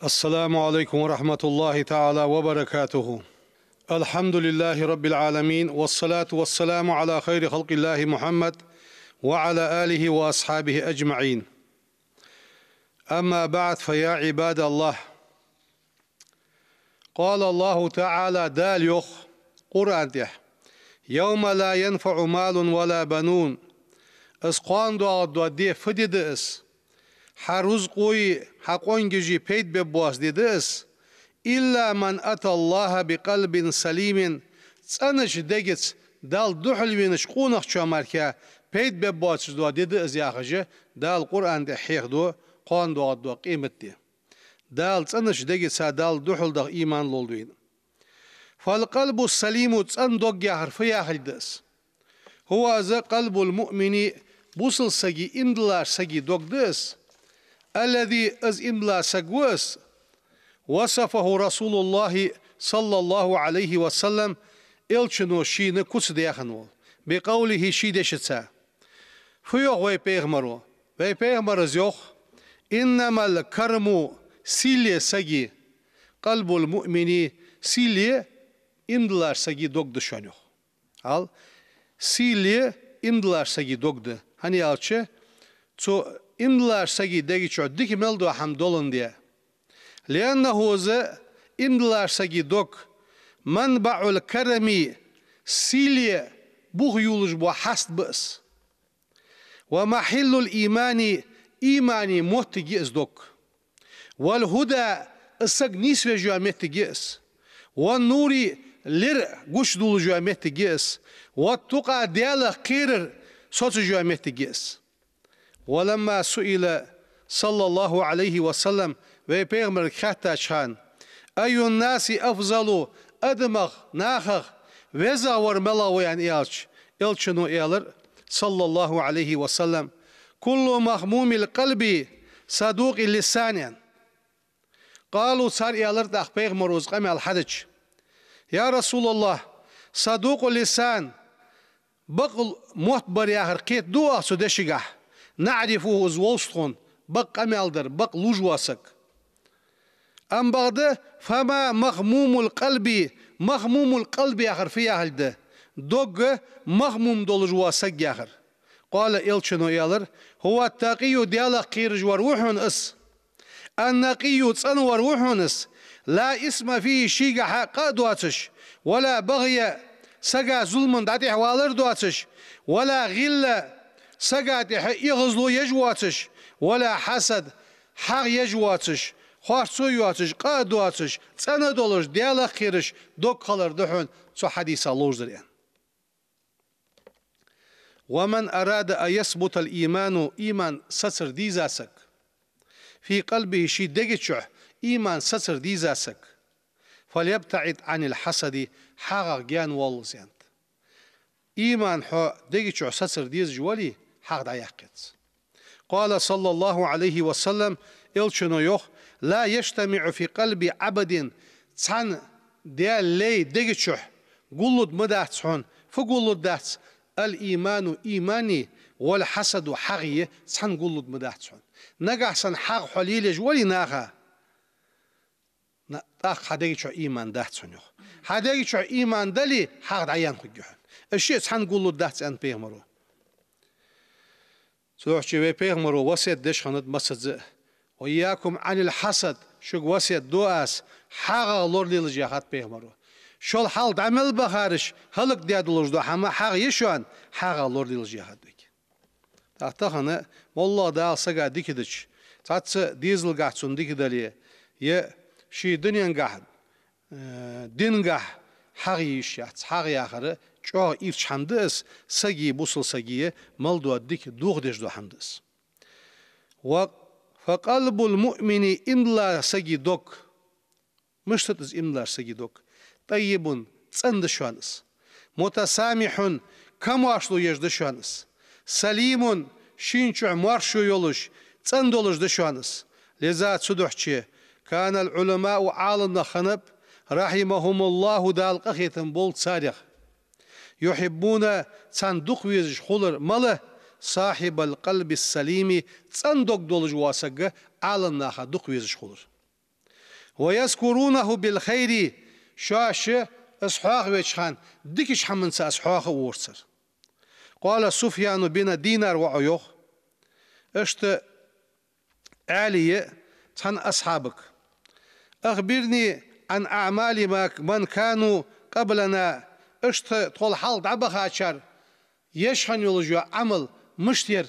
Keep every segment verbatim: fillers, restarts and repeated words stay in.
السلام عليكم ورحمة الله تعالى وبركاته. الحمد لله رب العالمين، والصلاة والسلام على خير خلق الله محمد وعلى آله وأصحابه أجمعين. أما بعد، فيا عباد الله، قال الله تعالى, Дала йоах Къуръан тӀа: «يوم لا ينفع مال ولا بنون». Из кхоана доагӀаргдола ди фу ди да из? Хьа рузкъеи хьа къонгашеи пайда бергбоаца ди да из. «إلا من أتى الله بقلب سليم». ЦӀенача дегаца, Далла духьалвенача къонахчоа мара пайда бергбоацаш дола ди да из, яхаш, Дала Къуръан тӀа хьехаду кхоана доагӀаргдола къематди. Дала цӀенача дегаца Далла духьалдаха иман лолда вайна. «فالقلب السليم», цӀена дог яхар фу яхилга да из? «هو», из, «قلب المؤمن», бусалба сага, иман долча сага дог да из. «الذي», из иман дола саг ва из, «وصفه رسول الله صلى الله عليه وسلم», Элчано шийна куц даь хинна вола, «بقوله», ший дешаца. Фу йоах вай Пайхамаро? Вай Пайхамаро йоах: «إنما الكرم», сийле сага, «قلب المؤمن», сийле иман долча сага дог да шоана, йоах. Ал, сийле иман долча сага дог да. ХӀана аьлча, цу иман долча сага дега чу дика мел дола хӀама доландаь. «لأنه», из иман долча сага дог, «منبع الكرم», сийле бух йолаш бола хьаст ба из. «ومحل الإيمان», имана моттиг я из дог. «والهدى», из саг нийсвеш йола моттиг я из. «والنور», лерг гучадоалаш йола моттиг я из. «والتقى», Далах кхерар соцаш йола моттиг я из. «ولما سئل صلى الله عليه وسلم», вай Пайхамарга хаьттача хана: «أي الناس أفضل», адамех, нахах везагӀвар малагӀа ва аьнна аьлча, Элчано аьлар, صلى الله عليه وسلم: «كل مخموم القلب صدوق اللسان», аьнна. «قالوا», цар аьлар тӀаккха Пайхамаро из къамаьл хьадича: «يا رسول الله، صدوق اللسان, бакъ мотт бар яхар кхетаду оаха цу дешагахь, نعرفه, из вовз тхона, бакъ къамаьл дар, бакъ лувш вола саг. Амма бакъда, فما مخموم القلب, مخموم القلب яхар фу яхилга да? Дог махмум долаш вола саг яхар». «قال», Элчано аьлар: «هو التقي, Далах кхераш вар ва хьона из. النقي, цӀена вар ва хьона из. لا إثم فيه, шийгахьа къа а доацаш, ولا بغي, сага зулам, дӀатӀехвалар доацаш, ولا غل, сага тӀехьа эгӀазло еш воацаш, ولا حسد, хьагӀ еш воацаш, харцо йоацаш, къа а доацаш, цӀена долаш, Далах кхераш дог хилар да хьона цу хьадисах ловзар», аьнна. «ومن أراد أن يثبت الإيمان, иман сацар деза саг, في قلبه, ший дега чу иман сацар деза саг, فليبتعد عن الحسد, хьагӀах гаьна воаллалца», аьннад. Иман хьо дега чу сацар дезаш вале, хьагӀ дӀаяккха еза. «قال صلى الله عليه وسلم», Элчано йоах: «لا يجتمع في قلب عبد, цхьан Даьла лай дега чу гуллуш ма дац хьона, фу гуллуш дац, الإيمان, имани, والحسد, хьагӀи цхьана гуллуш ма дац хьона». Нагахь санна хьагӀ хьо лелаеш вале наха, на, тӀаккха хьа дега чу иман дац хьона, йоах. Хьа дега чу иман дале, хьагӀ дӀаяьнна хургья хьона. Уж шиъ цхьана гуллуш дац, аьннад Пайхамаро. Цудухьа вай Пайхамаро васкет деш хиннад массаза а: «وإياكم عن الحسد», шуга васкет ду аз, хьагӀах лоралелаш, яхад Пайхамаро. Шул хьалха дӀа мел бахараш хӀалакдаь долаш дола хӀама хьагӀ я шоана, хьагӀах лоралелаш, яхад вайга. ТӀаккха тахан моллагӀа Дала сага дика дича, цхьацца дезалгахь цунна дика дале, е ший дуненгахь, э, дингахь хьагӀ е йиш яц. ХьагӀ яхар чӀоагӀа ийрча хӀама да из, сага, бусалба сага мел дола дика дохадеш дола хӀама да из. «Ва, فقلب المؤمن», иман долча сага дог. Мишта да из иман долча сага дог? «طيب», цӀена да шоана из. «متسامح», камоаршал еш да шоана из. «سليم», шийна чу моаршо йолаш, цӀена долаш да шоана из. «لذا», цудухьа, «كان العلماء», Ӏаламнах хиннаб, «رحمهم الله», Дала къахетам болба царех, «يحبون», царна дукха везаш хулар мала, «صاحب القلب السليم», цӀена дог долаш вола саг Ӏаламнаха дукха везаш хулар. ويذكرونه بالخير, шоаш из хьоахавеча хана дикача хӀаманца из хьоахавора цар. قال سفيان بن دينار, воӀо йоах, иштта Ӏаьлийс цхьан асхьабага: أخبرني عن أعمال ما, من كانوا قبلنا, иштта тхол хьалха дӀабахачар еш хинна йола Ӏамал мишта яр,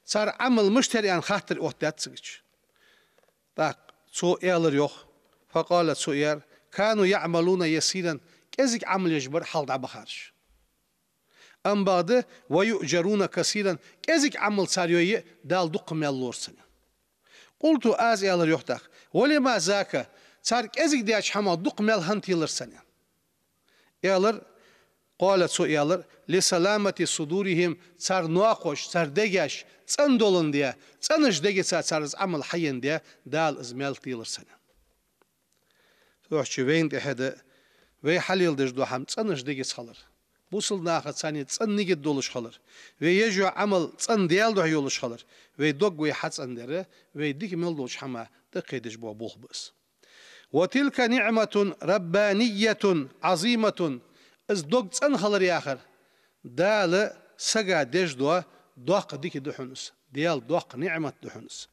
цар Ӏамал мишта яр аьнна хаттар оттадаьд цигача. ТӀаккха цо аьлар йоах, فقال, цо аьлар: كانوا يعملون يسيرا, кӀезига Ӏамал еш бар хьалха дӀабахараш. Амма бакъда, ويؤجرون كثيرا, кӀезига Ӏамал цар йой а, Дала дукха маьл лора царна. قلت, аз аьлар йоах тӀаккха: ولم ذاك, цар кӀезига деча хӀамах дукха маьл хӀана телар царна? Аьлар, قال, цо аьлар: لسلامة صدورهم, цар ноахош, цар дегаш цӀена доландаь, цӀенача дегеца цар из Ӏамал хьаендаь, Дала из маьл телар царна. Цудухьа вайна тӀехьа да вай хьалеладеш дола хӀама цӀенача дегеца хилар. Бусалба наха царна цӀена нигат долаш хилар. Вай еш йола Ӏамал цӀена Даьла духьа йолаш хилар. Вай дог вай хьацӀендар, вай дика мел долча хӀаман тӀакхийдеш бола болх ба из. وتلك نعمة ربانية عظيمة. Из дог цӀена хилар яхар Дала сага деш дола доккха дика да хьона из, Даьла доккха ниӀмат да хьона из.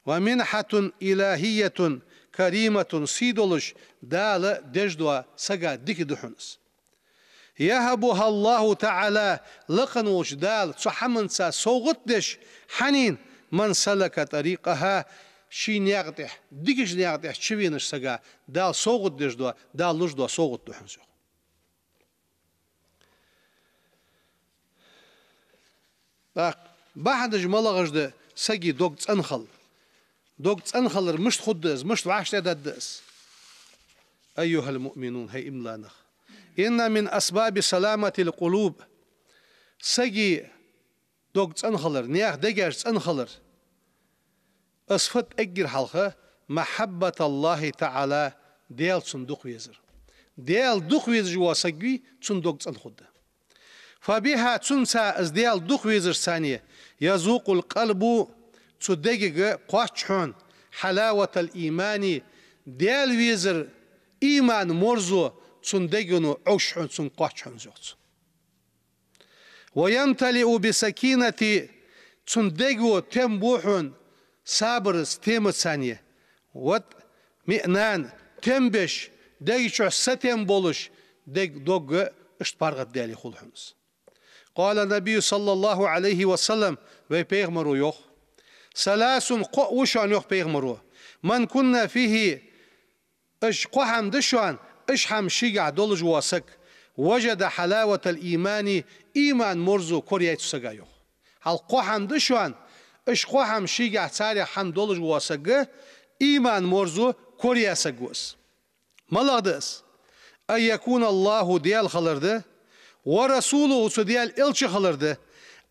ومنحة إلهية كريمة, сий долаш Дала деш дола сага дика да хьона из. يهبها الله تعالى, лакха волча Дала цу хӀаманца совгӀат деш хьанийна, من سلك طريقها, ший наькъа тӀехьа, дикача наькъа тӀехьа чувенаш сага Дала совгӀат деш дола, Дала луш дола совгӀат да хьона из, йоах. ТӀаккха бахьанаш малагӀаш да сага дог цӀена хилар? Дог цӀена хилар мишта хургда из, мишта вӀаштӀехьдаргда из? أيها المؤمنون, хӀай иман дола нах! إن من أسباب سلامة القلوب, сага дог цӀена хилар, наьха дегаш цӀена хилар, из фуд эггара хьалха? محبة الله تعالى, Даьла цунна дукха везар. Даьла дукха везаш вола саг вий, цун дог цӀена хургда. فبها, цунца, из Даьла дукха везарца, يذوق القلب, цу дегага кхоач хьона, حلاوة الإيمان, Даьла везар, иман морзо цун дегано Ӏовш хьона, цунга кхоач хьона из, йоах цо. ويمتلئ بالسكينة, цун дег тем бу хьона сабарца, темаца, واطمئنان, тем беш, дега чу сатем болаш, дег, дог иштта паргӀатдаьле хул хьона из. قال النبي صلى الله عليه وسلم, вай пайхамаро йоах: ثلاث, кхоъ ва шоана, йоах пайхамаро, من كن فيه, уж кхо хӀама да шоана, уж хӀама шийгахь долаш вола саг, وجد حلاوة الإيمان, иман морзо кораяьй цу сага, йоах. Хьал кхо хӀама да шоана, уж кхо хӀама шийгахь, царех хӀама долаш вола саг, иман морзо кораяь саг ва из. МалагӀа да из? أن يكون الله, Даьла хилар да, ورسوله, цу Даьла элча хилар да,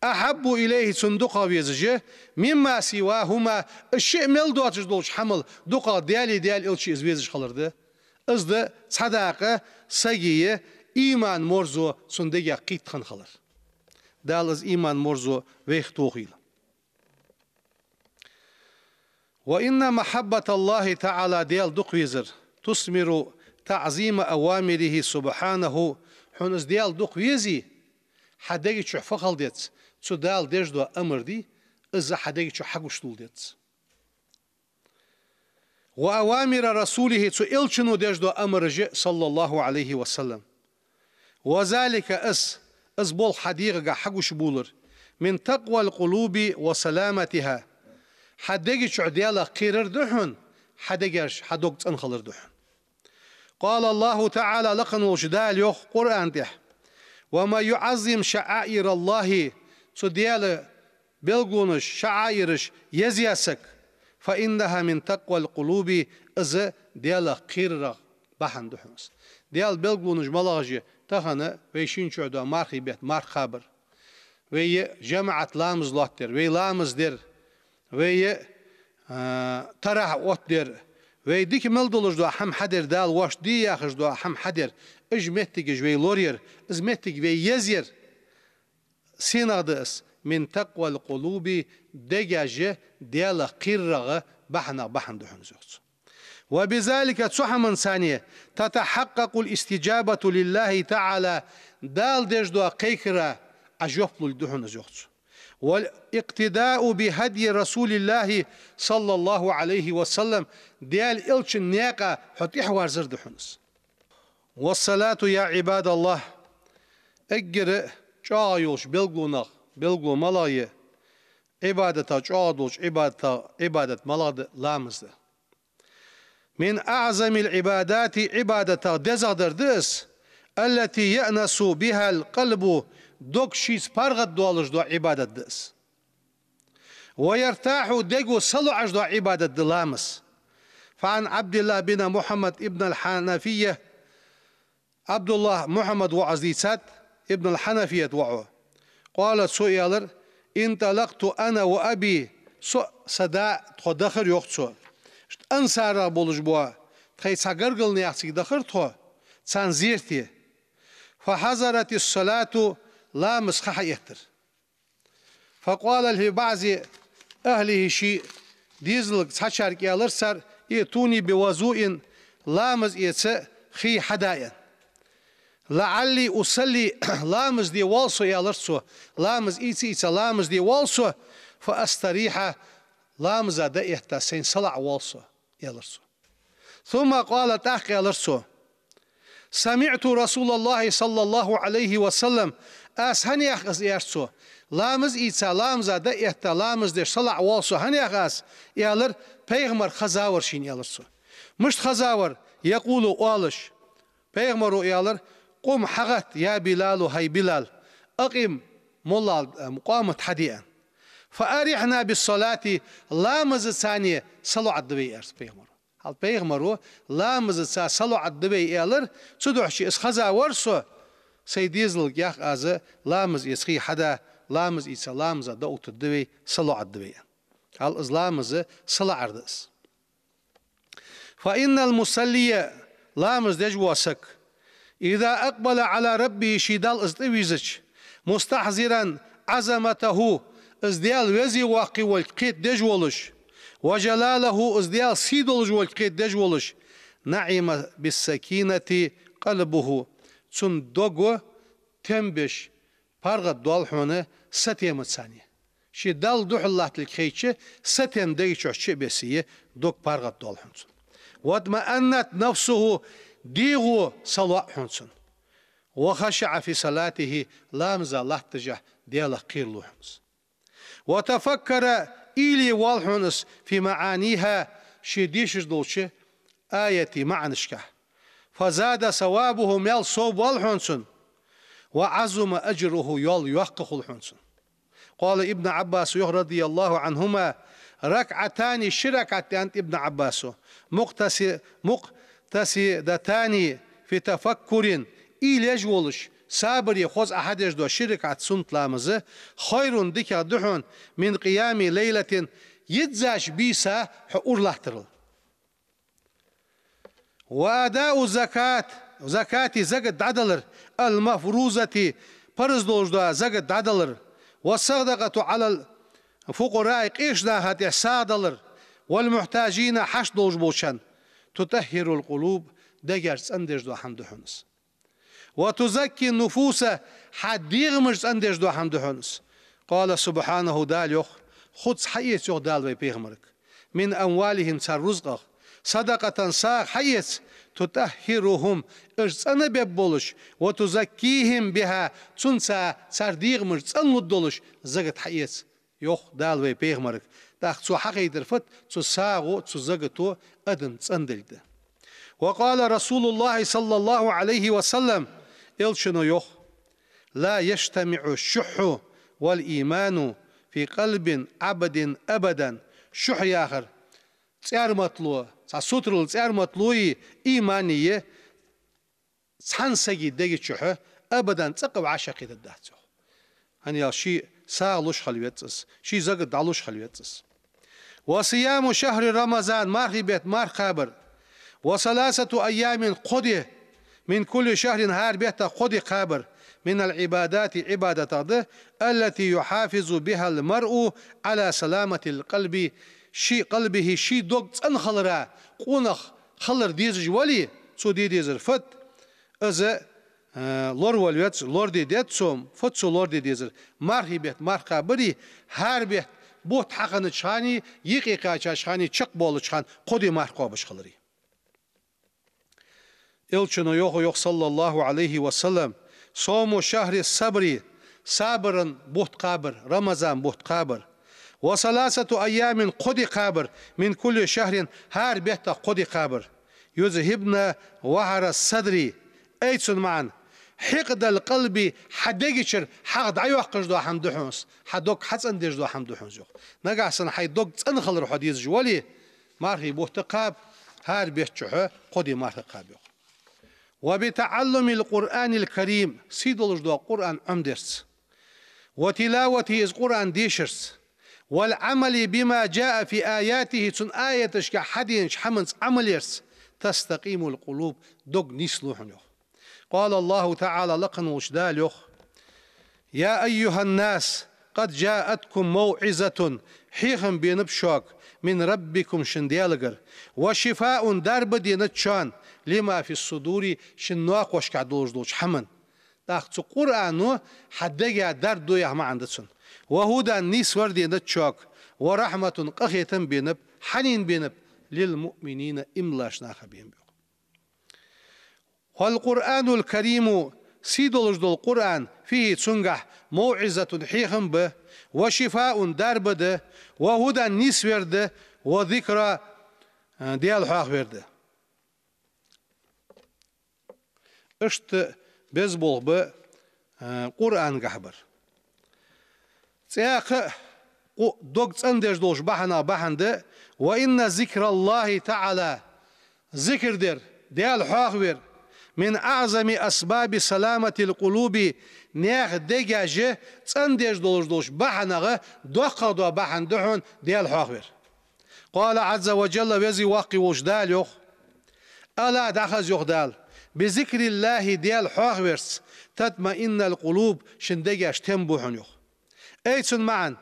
أحب إليه, цунна дукхагӀа везаш, مما سواهما, уж шиъ мел доацаш долча хӀамал дукхагӀа Даьлеи Даьла элчеи из везаш хилар да. Из да цхьа дакъа сага иман морзо цун дегах кхийтта хинна хилар. Дала из иман морзо вайх тохийла. وإن محبة الله تعالى, Даьла дукха везар, تثمر تعظيم أوامره سبحانه, хьона из Даьла дукха везе, хьа дега чу фу хила деза, цу Дала деш дола амар дий, из хьа дега чу хьагуш лула деза. وأوامر رسوله, цу элчано деш дола амараш а, صلى الله عليه وسلم. وذلك, из, из болх хьа дегӀагахь хьагуш булар, من تقوى القلوب وسلامتها, хьа дега чу Даьлах кхерар да хьона, хьа дегаш, хьа дог цӀена хилар да хьона. قال الله تعالى, лакха волча Дала йоах Къуръан тӀа: ومن يعظم شعائر الله, цу Даьла белгалонаш, шаӀаираш езъяь саг, فإنها من تقوى القلوب, из Даьлах кхерарах бахьан да хьона из. Даьла белгалонаш малагӀаш я? Тахан вай шин чу дола мархий бетта марха кхабар, вай жамаӀат ламаз лоаттадер, вай ламаз дер, вай, а, тарахь оттадер, вай дика мел долаш дола хӀама хьадер, Дала воашта де яхаш дола хӀама хьадер, уж моттигаш вай лораяр, из моттиг вай езъяр. СенагӀа да из? من تقوى القلوب, дегаш Даьлах кхерарах бахьанах бахьан да хьона из, йоах цо. وبذلك, цу хӀаманца, تتحقق الاستجابة لله تعالى, Дала деш дола кхайкара Ӏа жоп лургда хьона из, йоах цо. والاقتداء بهدي رسول الله صلى الله عليه وسلم, Даьла Элчан наькъа хьо тӀехьаварзар да хьона из. والصلاة يا عباد الله, эггара чӀоагӀа йолча белгалонех белгало малагӀа я, Ӏибадатех чӀоагӀа долча Ӏибадатех Ӏибадат малагӀа да, ламаз да. من أعظم العبادات, Ӏибадатех дезагӀдар да из, التي يأنس بها القلب, дог шийца паргӀатдоалаш дола Ӏибадат да из. ويرتاح, дего салоӀаш дола Ӏибадат да ламаз. فعن عبد الله بن محمد بن الحنفية, Ӏабдуллахь Мухьаммад воӀо дийцад, ибн аль-Хьанафият воӀо. قال, цо аьлар: انطلقت أنا وأبي, со а, са да а тхо дахар, йоах цо. Ансарах болаш бола тхоай цхьа гаргара нах цига дахар тхо, царна зерате. فحضرت الصلاة, ламаз ха хьаэттар. فقال لبعض أهله, ший дезалга цхьачарга аьлар цар: ائتوني بوضوء, ламаз эца хий хьада, аьнна. لعلي أصلي, ламаз де воал со, аьлар цо, ламаз ийца-ийца ламаз де воал со, فأستريح, ламаза дӀаэтта сайна салаӀа воал со, аьлар цо. ثم قال, тӀаккха аьлар цо: سمعت رسول الله صلى الله عليه وسلم, аз хӀана яхар из, аьлар цо, ламаз ийца, ламаза дӀаэтта, ламаз деш салаӀа воал со хӀана яхар аз, аьлар, пайхамар хезавар шийна, аьлар цо. Мишта хезавар? يقول, оалаш. Пайхамаро аьлар: قم, хьагӀатта, يا بلال, хӀай Билал, أقم, моллагӀа, ам, къамат хьаде, аьнна. فأرحنا بالصلاة, ламазаца салоӀа де вай, аьлар пайхамаро. Хьал пайхамаро ламазаца салоӀа де вай аьлар, цудухьа из хезавар со, сай дезалга яхар аз, ламаз эца хий хьада, ламаз ийца ламаза дӀаоттаргда вай, салоӀа де вай, аьнна. Хьал из ламаз салаӀар да из. فإن المصلي, ламаз деш вола саг, إذا أقبل على ربه, ший Далла из тӀавийрзача, مستحضرا عظمته, из Даьла веза-воккха волга кхетадеш волаш, وجلاله, из Даьла сий долаш волга кхетадеш волаш, نعم بالسكينة قلبه, цун дог тем беш, паргӀатдоал хьона сатемаца. Ший Далла духьал латталга хайча, сатем дега чу чубесса, дог паргӀатдоал хьона цун. واطمأنت نفسه, дегӀо салоӀа хьона цун. وخشع في صلاته, ламаза латтача Даьлах кхералу хьона из. وتفكر, уйла е воал хьона из, في معانيها, ше дешаш долча аятий маӀанашка. فزاد ثوابه, маьл сов боал хьона цун. وعظم أجره, йоал йоккха хул хьона цун. قال ابن عباس, йоах, رضي الله عنهما: ركعتان, ши ракаӀат, аьннад Ибн Ӏаббасо, مقتص-, مقتصدتان في تفكر, уйла еш волаш, сабаре хоза Ӏа хьадеш дола ши ракаӀат суннат ламаз, خير, дикагӀа да хьона, من قيام ليلة, йиззача бийса хьо уралаттарал. وأداء الزكاة, закати, закат дӀадалар, المفروضة, парз долаш дола закат дӀадалар, والصدقة على الفقراء, къеча наха тӀа сагӀа далар, والمحتاجين, хьашт долаш болчарна, تطهر القلوب, дегаш цӀендеш дола хӀама да хьона из. وتزكي النفوس, хьа дегӀамаш цӀендеш дола хӀама да хьона из. قال سبحانه, Дала йоах: خذ, хьаэца, йоах Дала вай пайхамарга, من أموالهم, цар рузкъах, صدقة, сагӀа хьаэца, تطهرهم, уж цӀенабергболаш, وتزكيهم بها, цунца цар дегӀамаш цӀенлургдолаш закат хьаэца, йоах Дала вай пайхамарга. ТӀаккха цо хьахайтар фуд? Цу сагӀо, цу закато адам цӀендилга да. وقال رسول الله صلى الله عليه وسلم, Элчано йоах: لا يجتمع الشح والإيمان في قلب عبد أبدا. Шухь яхар цӀарматало, цхьа сутарал цӀарматалои имани цхьан сага дега чухь абадан цӀаккха вӀашагӀкхетаргдац, йоах. ХӀана аьлча ший сагӀа луш хила веза из, ший закат дӀалуш хила веза из. وصيام شهر رمضان, мархий бетта марха кхабар. وثلاثة أيام, кхо ди, من كل شهر, хӀара бетта кхо ди кхабар, من العبادات, Ӏибадатех да, التي يحافظ بها المرء على سلامة القلب, ший, قلبه, ший дог цӀена хилара къонах хилар дезаш вале, цо де дезар фуд, из, э, лоравала веза, лораде деза цо, фуд цо лораде дезар. Мархий бетта марха кхабари, хӀара бетта бутт хьахиннача хана, юкъе кхаьчача хана, чакхбоалача хана кхо ди марха кхоабаш хилари. Элчано йоах, йоах, صلى الله عليه وسلم: «صوم شهر الصبر», сабара бутт кхабар, Рамазан бутт кхабар, «وثلاثة أيام», кхо ди кхабар, «من كل شهر», хӀара бетта кхо ди кхабар, «يذهبن وهر الصدر», ай цун маӀан, «حقد القلب», хьа дега чура хьагӀ дӀайоаккхаш дола хӀама да хьона из, хьа дог хьацӀендеш дола хӀама да хьона из, йоах. Нагахь санна хьай дог цӀена хилар хьо дезаш вале, мархий бутт кхаба, хӀара бетта чухь кхо ди марха кхаба, йоах. «وبتعلم القرآن الكريم», сий долаш дола Къуръан Ӏомадарца, «وتلاوته», из Къуръан дешарца, «والعمل بما جاء في آياته», цун аяташка хьаденача хӀаманца Ӏамал ярца, «تستقيم القلوب», дог нийслу хьона, йоах. قال الله تعالى, лакха волча Дала йоах: «يا أيها الناس قد جاءتكم موعظة», хьехам бенаб шуга, «من ربكم», шун Даьлагара, «وشفاء», дарба денад шоана, «لما في الصدور», шун ноахошка долаш долча хӀаман. ТӀаккха цу Къуръано хьа дега дарба ду яха маӀан да цун. «وهدى», нийсвар денад шуга, «ورحمة», къахетам бенаб, хьанийна бенаб, «للمؤمنين», иман долча наха бенаб, йоах. «والقرآن الكريم», сий долаш дола Къуръан, «فيه», цунгахь, «موعظة», хьехам ба, «وشفاء», дарба да, «وهدى», нийсвер да, «وذكرى», Даьла хьоахавер да. Иштта беза болх ба, а, Къуръангахь бар. ЦӀаькха а кху дог цӀендеш долча бахьанех бахьан да: «وإن ذكر الله تعالى», зикр дар, Даьла хьоахавар, «من أعظم أسباب سلامة القلوب», наьха дегаш цӀендеш долаш долча бахьанех доккхагӀа дола бахьан да хьона Даьла хьоахавар. قال عز وجل, Веза-Воккха волча Дала йоах: «ألا», дӀахаза йоах Дала, «بذكر الله», Даьла хьоахаварца, «تطمئن القلوب», шун дегаш тем бу хьона, йоах. Ай цун маӀан: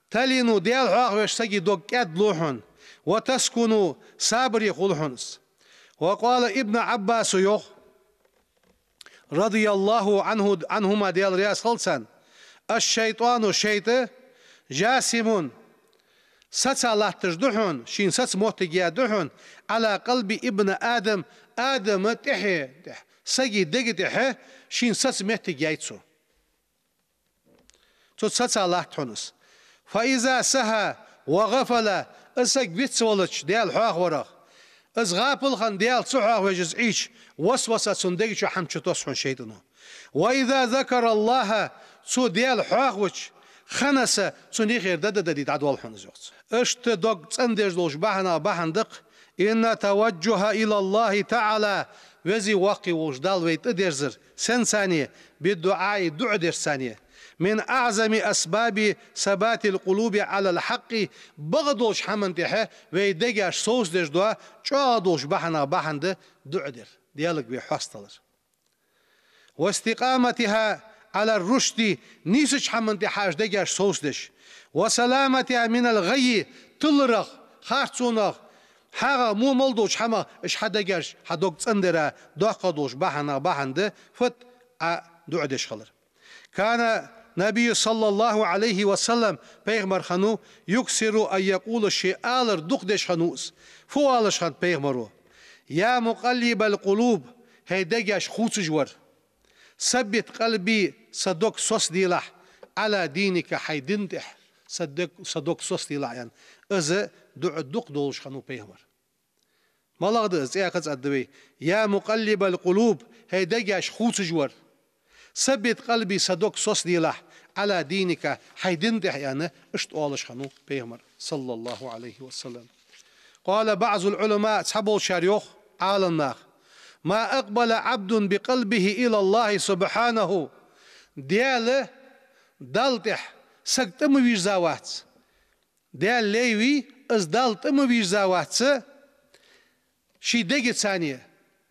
«تلين», Даьла хьоахаварца сага дог кӀаьдлу хьона, «وتسكن», сабаре хул хьона из. وقال ابن عباس, йоах, رضي الله عنه, عنهما, Даьла раьза хилва царна: «الشيطان», шайтӀа, «جاثم», саца латташ да хьона, шийна саца моттиг яь да хьона, «على قلب ابن آدم», Адама тӀехье, тӀехье, сага дега тӀехье шийна саца моттиг яьй цо. Цо саца латт хьона из. «فإذا سهى وغفل», из саг вицвелча Даьла хьоахаварах, из гӀапал хинна, Даьла ца хьоахавеш из Ӏийча, васваса цун дега чу хӀама чутосс хьона шайтӀано. «وإذا ذكر الله», цо Даьла хьоахавича, «خنس», цун юхера дададади дӀадоал хьона из, йоах цо. Иштта дог цӀендеш долча бахьанех бахьан да-кх: «إن التوجه إلى الله تعالى», Веза-Воккха волча Дала вай тӀадерзар, сенцане, «بالدعاء», дуӀа дарцане, «من أعظم أسباب ثبات القلوب على الحق», бакъ долча хӀаман тӀехьа вай дегаш совцадеш дола чӀоагӀа долча бахьанех бахьан да дуӀа дар, Даьлага вай хьасталар. «واستقامتها على الرشد», нийсача хӀаман тӀехьа уж дегаш совцадеш, «وسلامتها من الغي», тиларах, харцонах, хьагӀах, во мел долча хӀамах уж хьа дегаш, хьа дог цӀендара доккхагӀа долча бахьанех бахьан да фуд, Ӏа дуӀа деш хилар. «كان النبي صلى الله عليه وسلم», пайхамар хиннав, «يكثر أن يقول», ше алар дукха деш хиннав из. Фу оалаш хиннад пайхамаро: «يا مقلب القلوب», хӀай дегаш хувцаш вар, «ثبت قلبي», са дог соцаделахь, «على دينك», хьай дина тӀехьа са дог, са дог соцаделахь, аьнна, из дуӀа дукха долаш хиннав пайхамар. МалагӀа да из, цӀаькха а цӀадда вай: «يا مقلب القلوب», хӀай дегаш хувцаш вар, «ثبت قلبي», са дог соцаделахь, «على دينك», хьай дина тӀехьа, аьнна, иштта оалаш хиннав пайхамар, صلى الله عليه وسلم. قال بعض العلماء, цхьаболчар йоах, Ӏаламнаха: «ما أقبل عبد بقلبه إلى الله سبحانه», Даьла, Далла тӀехьа саг тӀа ма вийрза вац. Даьла лай вий, из Далла тӀа ма вийрза вац, ший дегацане,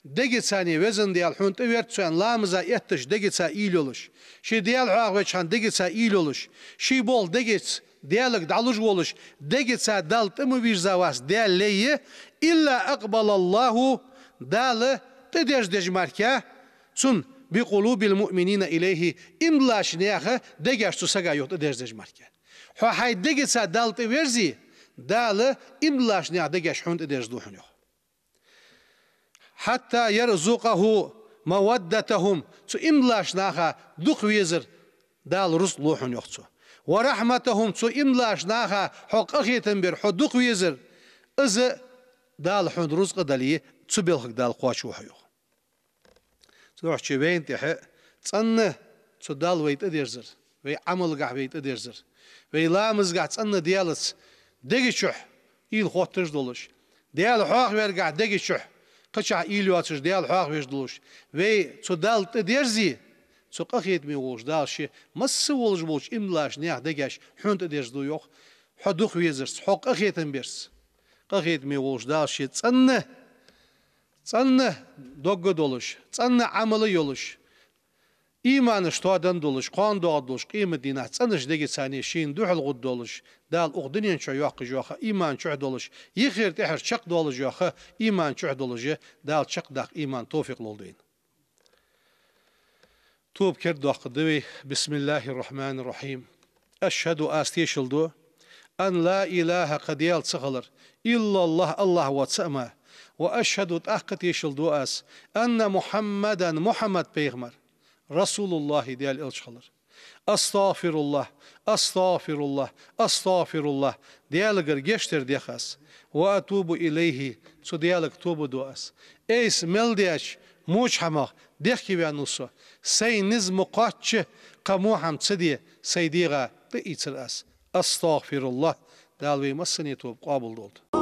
дегацане, везан Даьла, хьона тӀаверза цо аьнна, ламаза этташ дегаца уйла йолаш, ший Даьла хьоахавеча хана дегаца уйла йолаш, ший болх дегаца Даьлага дӀалуш волаш, дегаца Далла тӀа ма вийрзавац Даьла лай, إلا أقبل الله, Дала тӀадерзадеш мара, цунна بقلوب المؤمنين إليه, иман долча наьха дегаш цу сага, йоах, тӀадерзадеш мара. Хьо хьай дегаца Далла тӀаверзе, Дала иман долча наьха дегаш хьона тӀадерзаду хьона, йоах. حتى يرزقه مودتهم, цу иман долча наха дукха везар Дала рузкъа лу хьона, йоах цо. ورحمتهم, цу иман долча наха хьо къахетам бер, хьо дукха везар, из Дала хьона рузкъа дале, цу балхага Дала кхоачаву хьо, йоах. Цудухьа вайна тӀехьа цӀена цу Далла вай тӀадерзар, вай Ӏамалгахь вай тӀадерзар, вай ламазгахь цӀена Даьлаца дега чухь уйла хотташ долаш, Даьла хьоахавергахь дега чухь кхычахьа уйла йоацаш Даьла хьоахавеш долаш, вай цу Далла тӀадерзе, цу къахетаме волча Дала ше масса волаш болча иман долча наьха дегаш хьона тӀадерзаду, йоах, хьо дукха везарца, хьо къахетам берца. Къахетаме волча Дала ше цӀена, цӀена дог а долаш, цӀена Ӏамал а йолаш, иманаш тоадан долаш, кхоана доагӀаргдолаш къематдийнахьа цӀенача дегаца шийна духьал гӀоргдолаш, Дала укх дунен чу йоаккхаш йола ха иман чу долаш, юхера тӀехьара чакхдоалаш йола ха иман чу долаш, Дала чакхдаккха иман, товфикъ лолда вайна. Тоба кердадоаккхаргда вай. بسم الله الرحمن الرحيم. أشهد, аз тешал ду, أن لا إله, кхы Даьла ца хилар, إلا الله, АллахӀ воацар мара. وأشهد, тӀаккха тешал ду аз, أن محمدا, Мухьаммад пайхамар, رسول الله, Даьла элча хилар. أستغفر الله، أستغفر الله، أستغفر الله. Даьлагара гешт дар дех аз. وأتوب إليه. Цу Даьлага тоба ду аз. Айса мел даьча воча хӀамах дехкеваьннав со. Сай низ ма кхоачча, кхы во хӀама ца де, сай дегӀа тӀаийцар аз. أستغفر الله. Дала вай массане тоба къоабал долда.